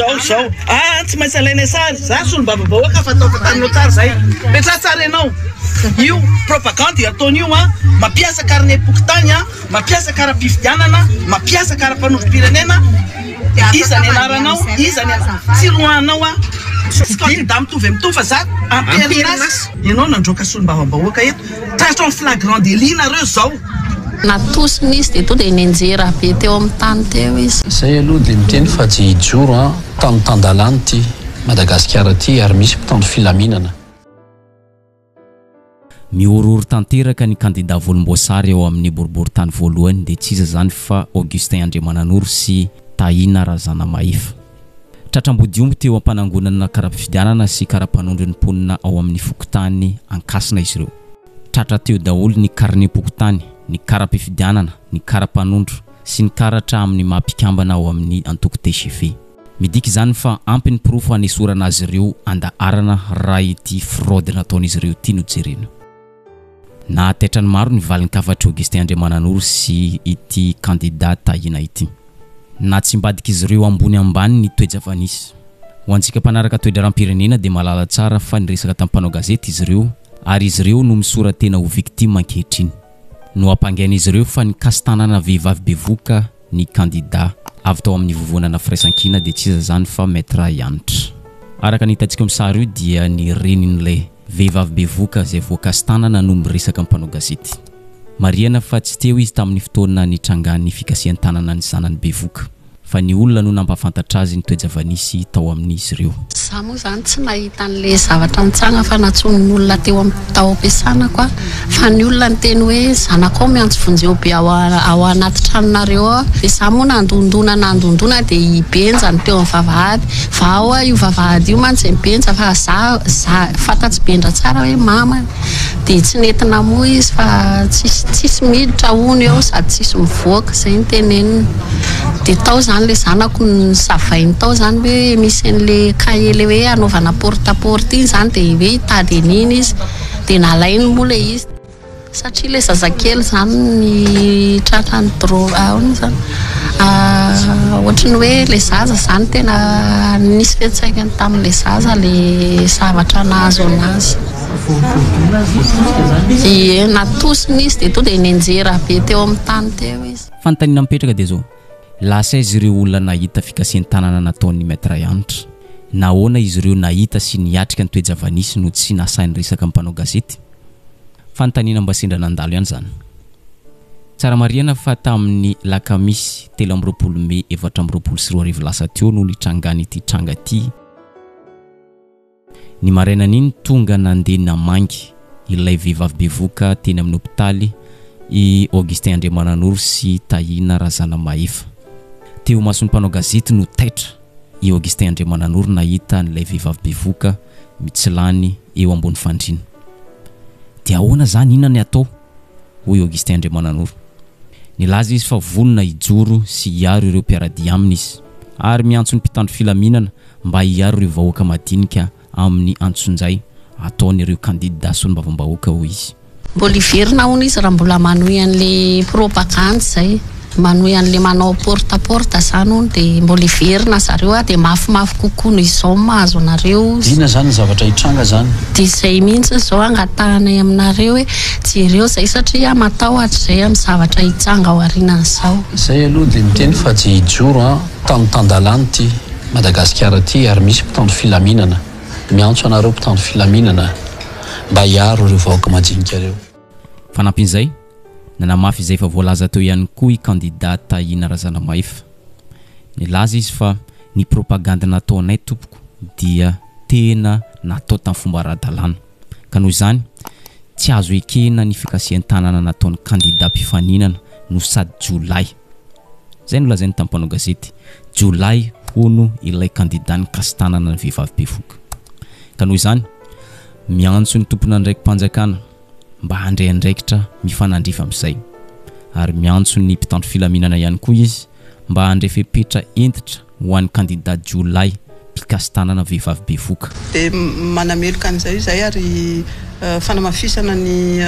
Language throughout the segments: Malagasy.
Zao zao. Ah tsy maintsy alainay sary. Za solombavambahoaka fa ataoko taninao tsara zay. Petraha tsara ianao. Io propagande ataony io an, mampiasa carnet pokontany an, mampiasa kara-pifidianana, mampiasa kara-panondrom-pirenena. Iza ny anaranao? Iza ny tsy roahanao aho. Tsy candidat mitovy amin'itony fa za am-perinasa. Ianao nandroaka solombavambahoaka eto. Tratra en flagrant délit nareo zao. Natosiny izy dia tonga dia nianjera be teo amin'ny tany teo izy. Zay aloha dia miteny fa tsy hijoro an tany tan-dalàna ity Madagasikara ity ary misy mpitandro filaminana. Mihorohoro tanteraka ny kandida volomboasary ao amin'ny boriborintany voalohany dia tsy iza izany fa Augustin Andriamananoro sy Tahina Razanamahefa. Tratra ambodiomby teo am-panangonana kara-pifidianana sy kara-panondro ny mponina ao amin'ny fokontany Ankasina izy ireo. Tratra teo daholo ny karnem-pokontany, ny kara-pifidianana, ny kara-panondro sy ny karatra amin'ny maha mpikambana ao amin'ny antoko tgv. Midika izany fa ampy ny porofo hanesorana azy ireo an-daharana raha ity fraude nataon'izy ireo ity no jerena. Nahataitra ny maro ny valin-kafatr'i Augustin Andriamananoro sy ity kandida Tahina ity. Natsimbadik'izy ireo ambony ambany ny toe-java-nisy. Ho antsika mpanaraka toe-draharaham-pirenena dia mahalala tsara fa niresaka tamin'ny mpanao gazety izy ireo ary izy ireo no misora-tena ho victime ankehitriny. Nohampangain'izy ireo fa nikasi-tanana vehivavy bevohoka ny kandida avy tao amin'ny vovonana Firaisankina dia tsy iza izany fa Maître Hanitra. Araka ny hitantsika eo amin'ny sary io dia ny renin'ilay vehivavy bevohoka izay voakasi-tanana no miresaka amin'ny mpanao gazety. Marihana fa tsy teo izy tamin'ny fotoana nitrangan'ny fikasihan-tanana ny zanany bevohoka. Fa ny olona no nampahafantatra azy ny toe-java-nisy tao amin'izy ireo. Za moa zany tsy nahita an'le zavatra nitsanga fa nantsoin'ny olona teo am tao am-piasanako aho fa ny olona niteny hoe zanakao miantso vonjeo be ao ao anaty tranonareo ao de za moa nandondona nandondona de i Benja no teo am vavahady vao io vavahady io mantsy i Benja fa za za fantats'i Benja tsara hoe mamany de tsy nety namoha izy fa tsisy tsisy miditra hono eo sady tsisy mivoaka zay no teneniny. Dia tao izany ilay zanako nosavainy tao izany hoe misy an'ilay cahier ilay hoe anaovana porte à porte iny izany dia hoe hitady an'iny izy. Dia nalainy moa ilay izy. Satria ilay zazakely izany ny tratran'ny drogue ahoana izany? Ohatry ny hoe ilay zaza izany tena nisy fiantraikany tamin'ilay zaza ilay zavatra nahazo an'azy. Ie, natosiny izy dia tonga dia nianjera be teo amin'ny tany teo izy. Fanontaniana mipetraka dia izao, lasa aiza ireo olona nahita fikasihan-tanana nataon'ny Maître Hanitra? Nahoana izy ireo nahita sy niatrika ny toe-java-nisy no tsy nasahy niresaka amin'ny mpanao gazety? Fanontaniana mba sendra nandalo ihany izany. Tsara marihana fa tamin'ny lakamisy 23 mey 2024 lasa teo no nitrangan'ity tranga ity. Ny marainan'iny tonga nandeha namangy ilay vehivavy bevohoka teny amin'ny hopitaly i Augustin Andriamananoro sy Tahina Razanamahefa. Teo imason'ny mpanao gazety no taitra i Augustin Andriamananoro nahita an'ilay vehivavy bevohoka mitsilany eo ambony fandriana. Dia ahoana izany, inona ny atao? hoy Augustin Andriamananoro. Nilaza izy fa vonona hijoro sy hiaro ireo mpiara-dia aminy izy ary miantso ny mpitandro filaminana mba hiaro ireo vahoaka madinika amin'ny antsonjay ataon'ireo kandida solombavambahoaka, hoy izy. Mbola hiverina hono izy raha mbola manohy an'le propagandy zay, manohy an'le manao porte à porte zany hono de mbola hiverina zareo a, de mafimafy kokoa noho izao ny mahazo anareo ozy. Inona zany ny zavatra hitranga zany? De zay mihitsy zao angatahanay aminareo hoe jereo zay satria matahotra zay amin'ny zavatra hitsanga ao aorianan'izao. Zay aloha de miteny fa tsy hijoro an tany tan-dalàna ity Madagasikara ity ary misy mpitandro filaminana. Miantso anareo mpitandro filaminana mba hiaro ireo vahoaka majinika ireo. Fanampin'izay, nanamafy izay efa voalaza teo ihany koa i kandida Tahina Razanamahefa. Nilaza izy fa ny propagandy nataonay tompoko dia tena natao tamin'ny fomba ara-dalàna. Ka noho izany, tsy azo ekena ny fikasihan-tanana nataon'ny kandida mpifaninana no sady jiolahy. Izay no lazainy tamin'ny mpanao gazety. Jiolahy, hono, ilay kandida nikasi-tanana ny vehivavy bevohoka. Ka noho izany, miantso ny tompon'andraiki-panjakana mba handray andraikitra mifanandrify amin'izay. Ary miantso ny mpitandro filaminana ihany koa izy mba handray fepetra hentitra ho an'ny kandida jiolahy mpikasi-tanana vehivavy bevoka. Dia manameloka an'izay izahay ary fanamafisana ny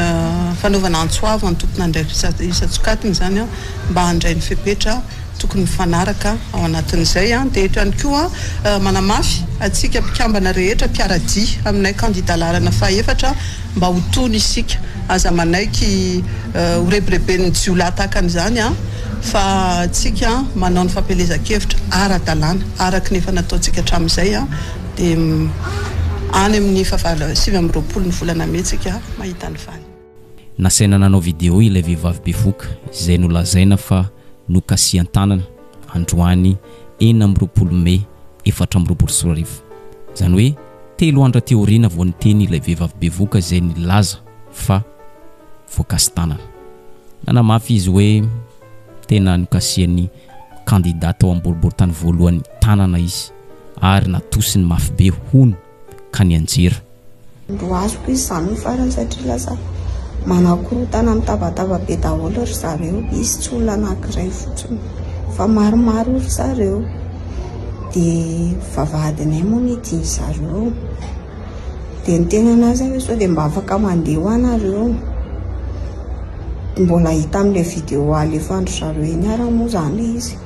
fanaovana antso avo an'ny tompon'andraikitra isan-tsokajiny izany mba handray ny fepetra. tokony mifanaraka ao anatin'izay. Dia eto ihany koa manamafy antsika mpikambana rehetra mpiara-dia aminay kandida laharana fahefatra mba ho tony isika. Aza manaiky ho rebireben'ny jiolahy tahaka an'izany fa antsika manao ny fampielezan-kevitra ara-dalàna araka ny efa nataontsika hatramin'izay dia any amin'ny fahavalo 29 ny volana mey tsika mahita ny valiny. Nasaina nanao vidéo ilay vehivavy bevoka izay nolazaina fa nokasihan-tanana androany 26 mey 2024. Izany hoe telo andro aty aoriana vao niteny ilay vehivavy bevoka izay nilaza fa voakasi-tanana. Nanamafy izy hoe tena nokasihan'ny kandida tao amin'ny boriborintany voalohany tanana izy ary natosiny mafy be hono ka nianjera. Roaziko izy izany ny farany satria lasa manakorontana mitabataba be daholo ry zareo, izy tsy olona anankiray fotsiny fa maromaro ry zareo, dia vavahadinay moa no hidin'ny zareo, dia niteny an'azy aho hoe sao dia mba afaka mandeha hoa nareo, mbola hita amin'ilay vidéo alefan-dry zareo iny ary moa izany ilay izy,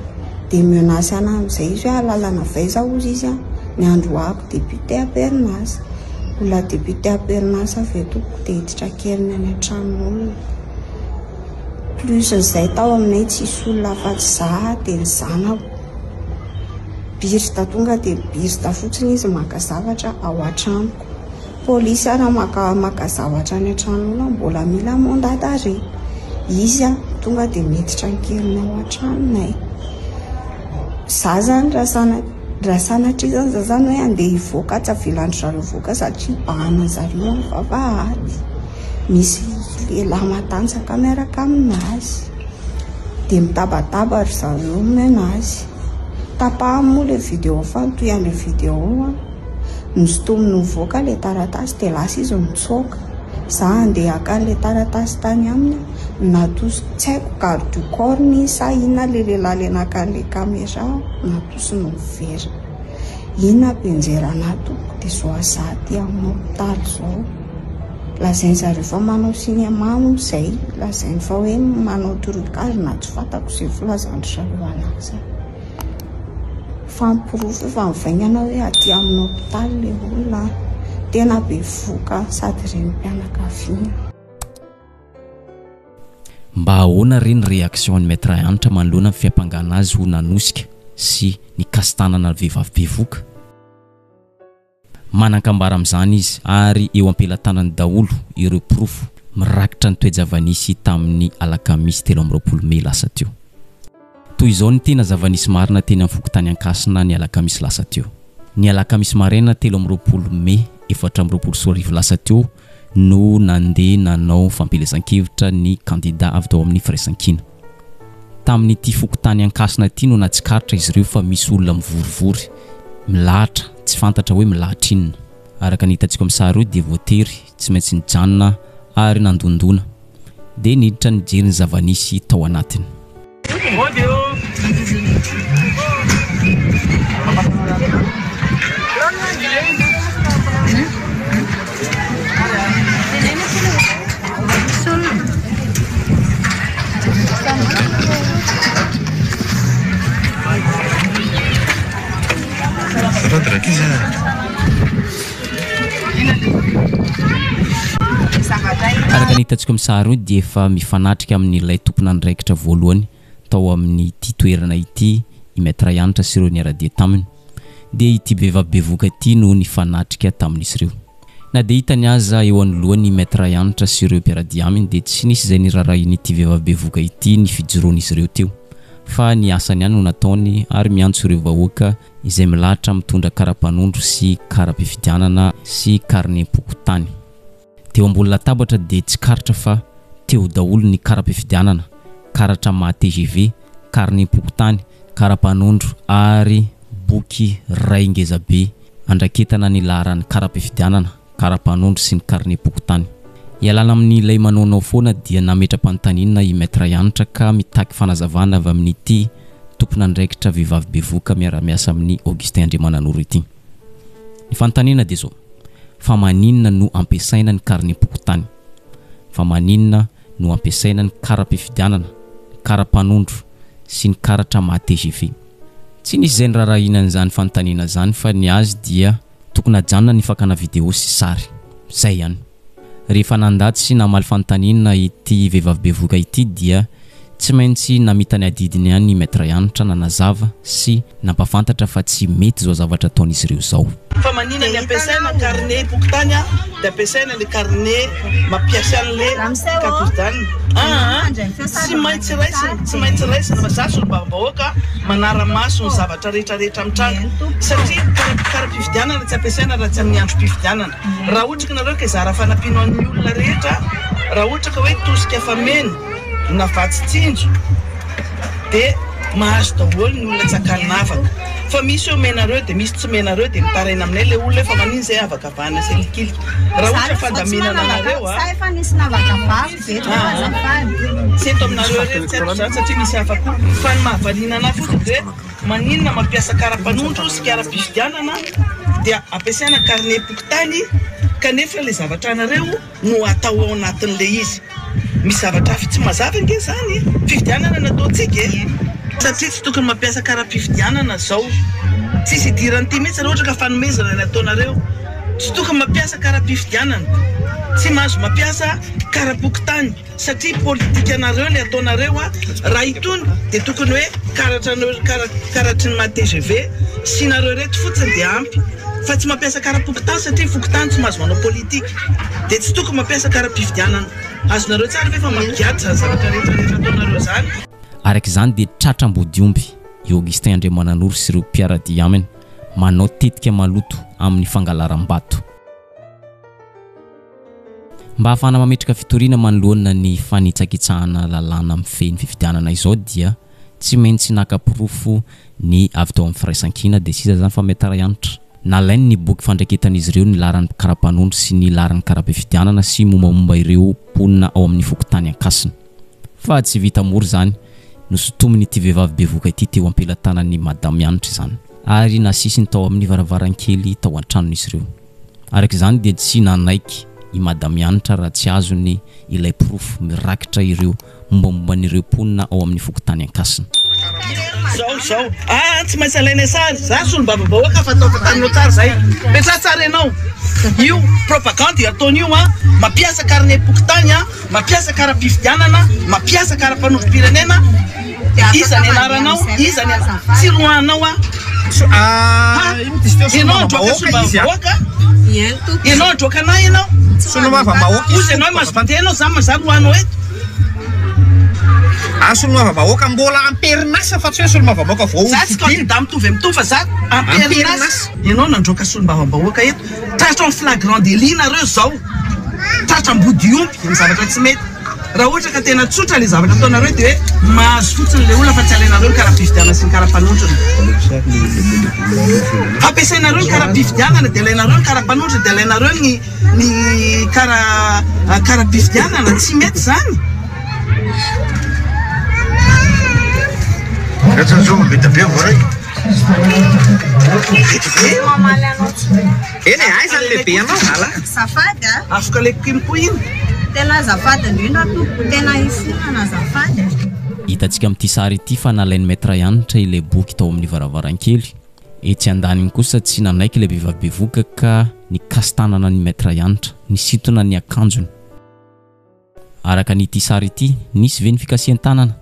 dia mi-menace anah amin'izay izy hoe alalana avy aiza hozy izy an, ny androahako député am-perinasa. Olona député am-perinasa ve tompoko dia hiditra an-keriny any an-tranon'olona. Plus izay tao aminay tsisy olona afa-tsy za dia ny zanako. Birda tonga dia birda fotsiny izy maka zavatra ao an-tranoko. Polisy ara maka maka zavatra any an-tranon'olona mbola mila mandat d'arrêt. Izy an tonga dia miditra an-keriny ao an-tranonay. Za zany raha sanatria Raha sanatria zany za zany hoe andeha hivoaka tsy avelan-dry zareo hivoaka satria bahana zareo ny vavahady. Misy lehilahy matanjaka miaraka aminazy. Dia mitabataba ry zareo menazy. Tapahany moa ilay vidéo fa ny tohin'ilay vidéo an, nosintominy nivoaka ilay taratasy dia lasa izy nitsoaka. Za andeha haka an'ilay taratasy tany aminy natosiko tsy haiko garde du corps-ny sa inona ilay lehilahy ilay naka an'ilay caméra. Natosiny miverina. Iny ampianjera anah tompoko dia zao aza aty amin'ny hopitaly zao. Lazainy zareo fa manao cinéma moa zay, lazainy fa hoe manao trucage na tsy fantako izay filazan-dry zareo anah zay. Fa ny porofo efa mivaingana hoe aty amin'ny hopitaly ilay olona tena bevohoka sady renim-pianakaviana. Mba ahoana re ny réaction an'i Maître Hanitra manoloana ny fiampangana azy ho nanosika sy nikasi-tanana vehivavy bevoka? Manan-kambara amin'izany izy ary eo am-pelatanany daholo ireo porofo mirakitra ny toe-java-nisy tamin'ny alakamisy 23 mey lasa teo. Toy izao ny tena zava-nisy marina teny amin'ny fokontany Ankasina ny alakamisy lasa teo. Ny alakamisy maraina 23 mey 2024 lasa teo no nandeha nanao fampielezan-kevitra ny kandida avy tao amin'ny Firaisankina. Tamin'ity fokontany Ankasina ity no nahatsikaritra izy ireo fa misy olona mivorivory, milahatra, tsy fantatra hoe milahatra inona. Araka ny hitantsika amin'ny sary io dia voatery tsy maintsy nijanona ary nandondona. Dia niditra nijery ny zava-nisy tao anatiny. Araka ny hitantsika amin'ny sary io dia efa mifanatrika amin'ilay tompon'andraikitra voalohany tao amin'ity toerana ity i Maître Hanitra sy ireo niara-dia taminy. Dia ity vehivavy bevohoka ity no nifanatrika tamin'izy ireo. Na dia hitany aza eo anoloany i Maître Hanitra sy ireo mpiara-dia aminy dia tsy nisy izay niraharahian'ity vehivavy bevohoka ity ny fijoroan'izy ireo teo fa ny asany ihany no nataony ary miantso ireo vahoaka izay milahatra mitondra kara-panondro sy kara-pifidianana sy karnem-pokontany. Teo ambony latabatra dia tsikaritra fa teo daholo ny kara-pifidianana, karatra maha tgv, karnem-pokontany, kara-panondro ary boky iray ngezabe andraketana ny laharan'ny kara-pifidianana, kara-panondro sy ny karnem-pokontany. Ialana amin'ilay manaonao foana dia nametra-panontaniana i Maître Hanitra ka mitaky fanazavana avy amin'ity tompon'andraikitra vehivavy bevohoka miara-miasa amin'i Augustin Andriamananoro ity. Ny fanontaniana dia izao, fa maninona no ampiasaina ny karnem-pokontany? Fa maninona no ampiasaina ny kara-pifidianana, kara-panondro? sy ny karatra maha tgv. Tsy nisy izay niraharahiana an'izany fanontaniana izany fa ny azy dia tokony hajanona ny fakana video sy sary. Izay ihany. Rehefa nandà tsy namaly fanontaniana ity vehivavy bevohoka ity dia tsy maintsy namita ny adidiny ihany i Maître Hanitra nanazava sy nampafantatra fa tsy mety izao zavatra ataon'izy ireo izao. Fa manina ny ampiasaina carnet pokontany a de ampiasaina le carnet mampiasa anle capital aa tsy maintsy raisina tsy maintsy raisina fa za solombavambahoaka manaramaso ny zavatra rehetra rehetra mitranga satria kara-pifidianana tsy ampiasaina raha tsy amin'ny androm-pifidianana raha ohatra ka nareo ka hizara fanampiana ho an'ny olona rehetra raha ohatra ka hoe tosika fameno na vatsy tsinjo dia mahazo daholo ny olona tsy ankanavaka fa misy hoe omenareo dia misy tsy omenareo dia mitaraina aminay ilay olona hoe fa manino izay avakavahana sy alikilika raha ohatra fandaminana anareo a tsy eto aminareo irery tsy eto izany satria misy hafa koa fa ny mahavaliana anahy fotsiny dia hoe maninona mampiasa kara-panondro sy kara-pifidianana dia ampiasaina carnet pokontany kanefa ilay zavatra anareo no atao ao anatin'ilay izy. Misy zavatra hafa tsy mazava ange izany e! Fifidianana no ataontsika e! Satria tsy tokony mampiasa kara-pifidianana izao. Tsisy idiran'ity mihitsy raha ohatra ka fanomezana ny ataonareo. Tsy tokony mampiasa kara-pifidianana. Tsy mahazo mampiasa kara-pokontany satria politikanareo ilay ataonareo a! Raha itony dia tokony hoe karatra karatry ny maha tgv sy nareo ireto fotsiny dia ampy fa tsy mampiasa kara-pokontany satria fokontany tsy mahazo manao politika. Dia tsy tokony mampiasa kara-pifidianana. Azonareo tsara ve fa mampigadra izany zavatra rehetra rehetra ataonareo izany? Araka izany dia tratra ambodiomby i Augustin Andriamananoro sy ireo mpiara-dia aminy manao tetika maloto amin'ny fangalaram-bato. Mba hahafahana mametraka fitoriana manoloana ny fanitsakitsahana lalàna mifehy ny fifidianana izao dia tsy maintsy naka porofo ny avy tao amin'ny firaisankina dia sisa izany fa Maître Hanitra. Nalainy ny boky fandraiketan'izy ireo ny laharan'ny kara-panondro sy ny laharan'ny kara-pifidianana sy mombamomba ireo mponina ao amin'ny fokontany Ankasina. Fa tsy vita mora izany, nosintomin'ity vehivavy bevohoka ity teo am-pelatanan'i Madame Hanitra izany ary nasisiny tao amin'ny varavarankely tao an-tranon'izy ireo. Araka izany dia tsy nanaiky i Madame Hanitra raha tsy azony ilay porofo mirakitra ireo mombamomban'ireo mponina ao amin'ny fokontany Ankasina. Zao zao ah tsy maintsy alainay sary za solombavambahoaka fa ataoko taninao tsara zay petraha tsara ianao io propagande ataony io an mampiasa carnet pokontany an mampiasa kara-pifidianana mampiasa kara-panondrom-pirenena iza ny anaranao iza ny tsy roahanao aho ha ianao androaka solombavambahoaka ianao androaka anah ianao ozy ianao mahazo vanteha ianao za za roahanao eto Ah solombavambahoaka mbola amperinasa fa tsy hoe solombavambahoaka vao Za tsy candidat mitovy amin'ny Tofa za amperinasa. Ianao nandroaka solombavambahoaka eto. Tratra en flagrant délit nareo zao. Tratra ambodiompy ny zavatra tsy mety. Raha ohatra ka tena tsotra le zavatra ataonareo de hoe mahazo fotsiny le olona fa tsy alainareo ny kara-pifidianana sy ny kara-panondrona. Fampiasainareo ny kara-pifidianana de alainareo ny kara-panondro de alainareo ny ny kara kara-pifidianana tsy mety zany. Eny e, aiza ny lehibe anao zala? Azafady a. Afaka le kim koa iny. Tena azafady indrindra tompoko, tena ifonana azafady a. Hitantsika amin'ity sary ity fa nalain'i Maître Hanitra ilay boky tao amin'ny varavarankely. Etsy andaniny kosa tsy nanaiky ilay vehivavy bevohoka ka nikasi-tanana an'i Maître Hanitra, nisintona ny akanjony. Araka ny ity sary ity, nisy ve ny fikasihan-tanana?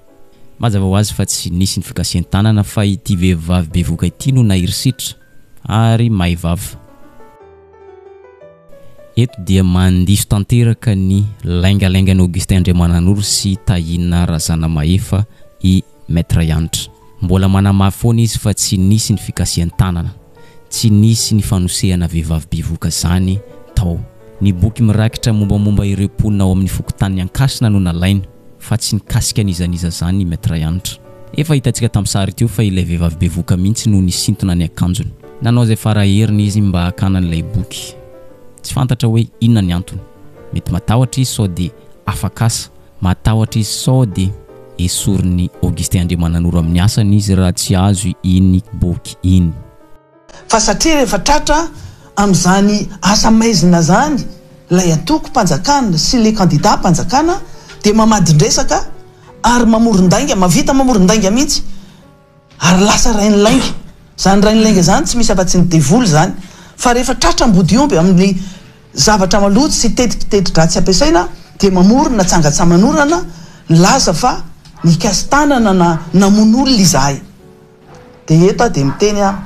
Mazava ho azy fa tsy nisy ny fikasihan-tanana fa ity vehivavy bevohoka ity no nahery setra ary mahay vava. Eto dia mandiso tanteraka ny laingalaingan'i Augustin Andriamananoro sy Tahina Razanamahefa i Maître Hanitra. Mbola manamafy foana izy fa tsy nisy ny fikasihan-tanana. Tsy nisy ny fanosehana vehivavy bevohoka zany tao. Ny boky mirakitra mombamomba ireo mponina ao amin'ny fokontanin'i Ankasina no nalaina fa tsy nikasika n'iza n'iza zany i Maître Hanitra. Efa hitantsika tamin'ny sary teo fa ilay vehivavy bevohoka mihitsy no nisintona ny akanjony. Nanao izay fara heriny izy mba hakana an'ilay boky. Tsy fantatra hoe inona ny antony. Mety matahotra izy sao dia afak'asa. Matahotra izy sao dia esorin'i Augustin Andriamananoro amin'ny asany izy raha tsy azo iny boky iny. Fa satria rehefa tratra amin'izany asa maizina izany ilay antoko mpanjakana sy ilay kandida mpanjakana dia mamadin-dresaka. ary mamoron-dainga, mahavita mamoron-dainga mihitsy ary lasa rain'ny lainga. Izany rain'ny lainga izany tsy misy afa-tsy ny devoly izany. Fa rehefa tratra ambodiomby amin'ny zavatra maloto sy tetiteti-dratsy ampiasaina dia mamorona tsangatsaman'orana milaza fa nikasi-tanana na namono olona izahay. Dia eto aho dia miteny aho,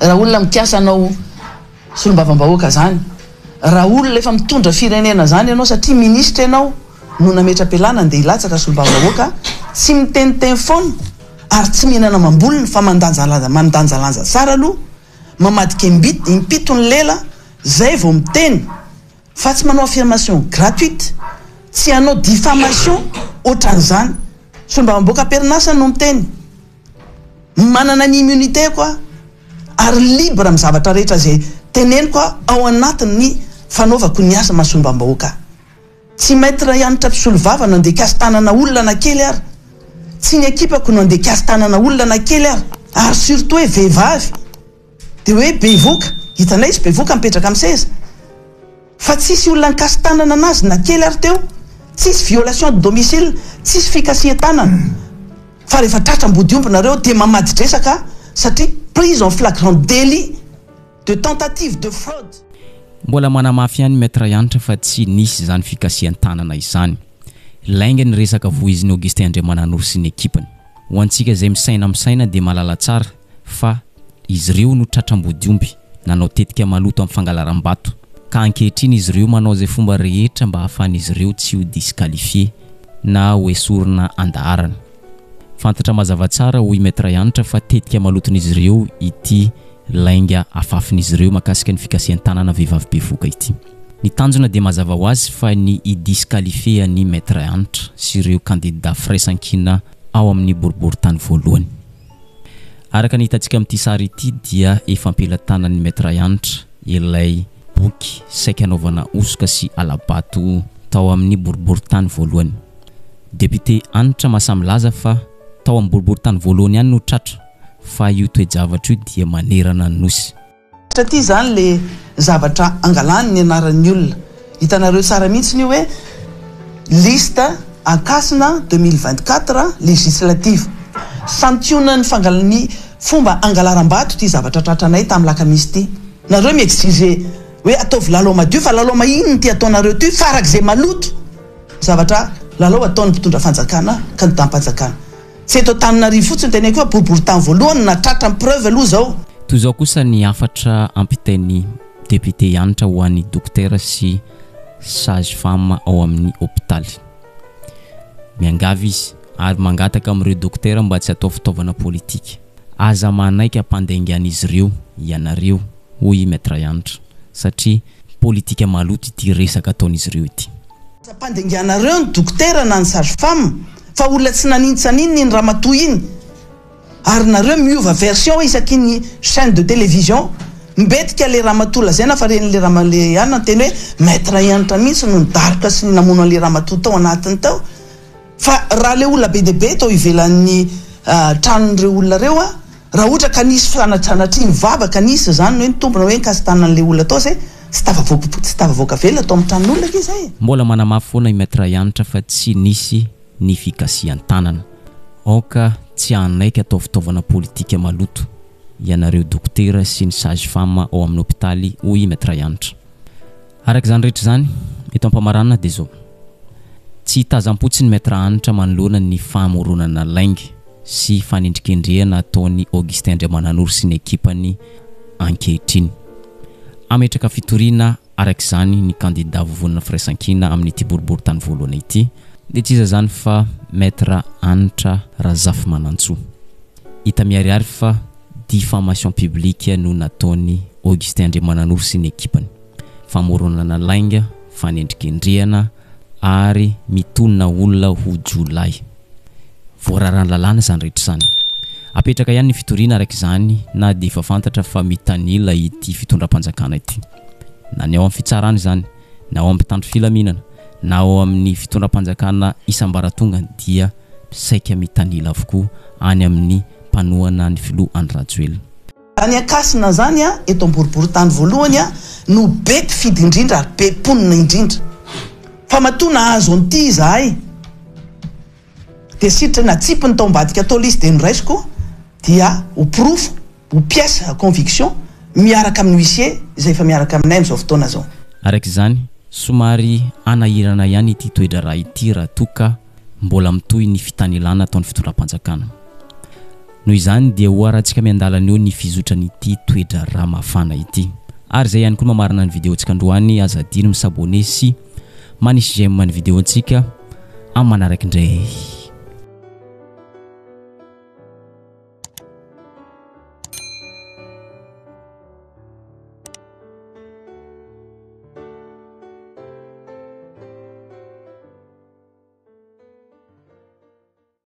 raha olona mikasa hanao solombavambahoaka izany, raha olona efa mitondra firenena izany ianao satria minisitra ianao no nametra-pialana andeha hilatsaka solombavambahoaka, tsy miteniteny foana ary tsy mihinana amam-bolony fa mandanjalanja mandanjalanja tsara aloha, mamadika im-pito ny lela zay vao miteny. Fa tsy manao affirmation gratuite, tsy hanao diffamation otran'izany. Solombavambahoaka am-perinasa no miteny. Manana ny immunité-ko aho ary libre amin'ny zavatra rehetra izay teneniko aho ao anatin'ny fanaovako ny asa maha solombavambahoaka ahy. Tsy Maître Hanitra mpisolovava no andeha hikasi-tanana olona na kely ary. Tsy ny ekipako no andeha hikasi-tanana olona na kely ary. Ary surtout hoe vehivavy. Dia hoe bevoka, hitanay izy bevoka mipetraka amin'ny seza. Fa tsisy olona nikasi-tanana anazy na kely ary teo, tsisy violation de domicile, tsisy fikasihan-tanana. Fa rehefa tratra ambodiomby nareo dia mamadi-dresaka satria prise en flagrant délit de tentative de fraude. Mbola manamafy ihany Maître Hanitra fa tsy nisy izany fikasihan-tanana izany. Lainga ny resaka voizin'i Augustin Andriamananoro sy ny ekipany. Ho antsika izay misaina misaina dia mahalala tsara fa izy ireo no tratra ambodiomby nanao tetika maloto amin'ny fangalaram-bato ka ankehitriny izy ireo manao izay fomba rehetra mba hahafahan'izy ireo tsy ho disqualifié na ho esorina an-daharana. Fantatra mazava tsara hoy Maître Hanitra fa tetika maloton'izy ireo ity lainga afafin'izy ireo mahakasika ny fikasihan-tanana vehivavy bevohoka ity. Ny tanjona dia mazava ho azy fa ny hi-disqualifier an'i Maître Hanitra sy ireo kandida firaisankina ao amin'ny boriborintany voalohany. Araka ny hitantsika amin'ity sary ity dia efa am-pelatanan'i Maître Hanitra ilay boky saika hanaovana hosoka sy hala-bato tao amin'ny boriborintany voalohany. Député Hanitra mahasahy milaza fa tao amin'ny boriborintany voalohany ihany no tratra fa io toe-javatra io dia manerana ny Nosy. Satria izany le zavatra angalany ny anaran'ny olona. Hitanareo tsara mihitsiny io hoe liste Ankasina 2024 législative. Santionan'ny fangalan'ny fomba angalaram-bato ity zavatra tratranay tamin'ny lakamisy ity. Nareo mi-exiger hoe ataovy lalao madio fa lalao mahinona ity ataonareo ity farak'izay maloto zavatra lalao ataon'ny mpitondra fanjakana kandidam-panjakana. Tsy eto Antananarivo fotsiny teneniko fa boriborintany voalohany no nahatratra ny preuve aloha izao. Toy izao kosa ny hafatra ampitain'ny député Hanitra ho an'ny dokotera sy sage femme ao amin'ny hopitaly. Miangavy izy ary mangataka amin'ireo dokotera mba tsy hatao fitaovana politika. Aza manaiky hampandaingan'izy ireo ianareo, hoy i Maître Hanitra, satria politika maloto ity resaka ataon'izy ireo ity. Aza ampandenganareo ny dokotera na ny sage femme fa olona tsy nanintsaninona iny ramatoa iny ary nareo miova version isaky ny chaine de télévision mbetika le ramatoa lazaina fa reny le rama le anona niteny hoe maître Hanitra mihitsy no nidaroka sy namono anle ramatoa tao anatiny tao Fa raha le olona be dia be tao ivelan'ny tranon'ireo olona ireo an, raha ohatra ka nisy sanatria nivavaka nisy izany ny hoe nitombina hoe nikasi-tanan'ilay olona tao izay, tsy tafavoaka tsy tafavoaka velona tao amin'ny tranon'olona ange izay e. Mbola manamafy foana i Maître Hanitra fa tsy nisy ny fikasihan-tanana. Aoka tsy hanaiky atao fitaovana politika maloto ianareo dokotera sy ny sage femme ao amin'ny hopitaly hoy i Maître Hanitra. Araka izany rehetra izany, eto am-pamaranana dia izao, tsy hitazam-potsiny Maître Hanitra manoloana ny famoronana lainga sy fanendrikendrehana ataon'i Augustin Andriamananoro sy ny ekipany ankehitriny. Hametraka fitoriana araka izany ny kandida vovonana Firaisankina amin'ity boriborintany voalohany ity dia tsy iza izany fa Maître Hanitra Razafimanantsoa. Hita miharihary fa diffamation publique no nataon'i Augustin Andriamananoro sy ny ekipany. Famoronana lainga, fanendrikendrehana ary mitonona olona ho jiolahy. Voararan'ny lalàna izany rehetra izany. Apetraka ihany ny fitoriana araka izany na dia efa fantatra fa mitanila ity fitondram-panjakana ity. Na ny ao amin'ny fitsarana izany, na ao amin'ny mpitandro filaminana, na ao amin'ny fitondram-panjakana isam-baratongany dia saika mitanila avokoa any amin'ny mpanohana ny filoha Andry Rajoelina. Any Ankasina zany a, eto Amboriborintany voalohany a, no be mpifidy indrindra ary be mponina indrindra. Fa matoa nahazo an'ity izahay. Dia sitrany natsipiny tao ambadika tao ilay izy dia noraisiko dia ho porofo, ho pièce à conviction miaraka amin'ny huissier izay efa miaraka aminay amin'izao fotoana izao. Araka izany, somary hanahirana ihany ity toe-draharaha ity raha toa ka mbola mitohy ny fitanilana ataon'ny fitondram-panjakana. Noho izany dia ho arahantsika miandalana eo ny fizotran'ity toe-draharaha mafana ity. Ary izay ihany koa no mamarana ny video-ntsika androany, aza adino mi-s'abonner sy manisy j'aime ny video-ntsika amin'ny manaraka indray.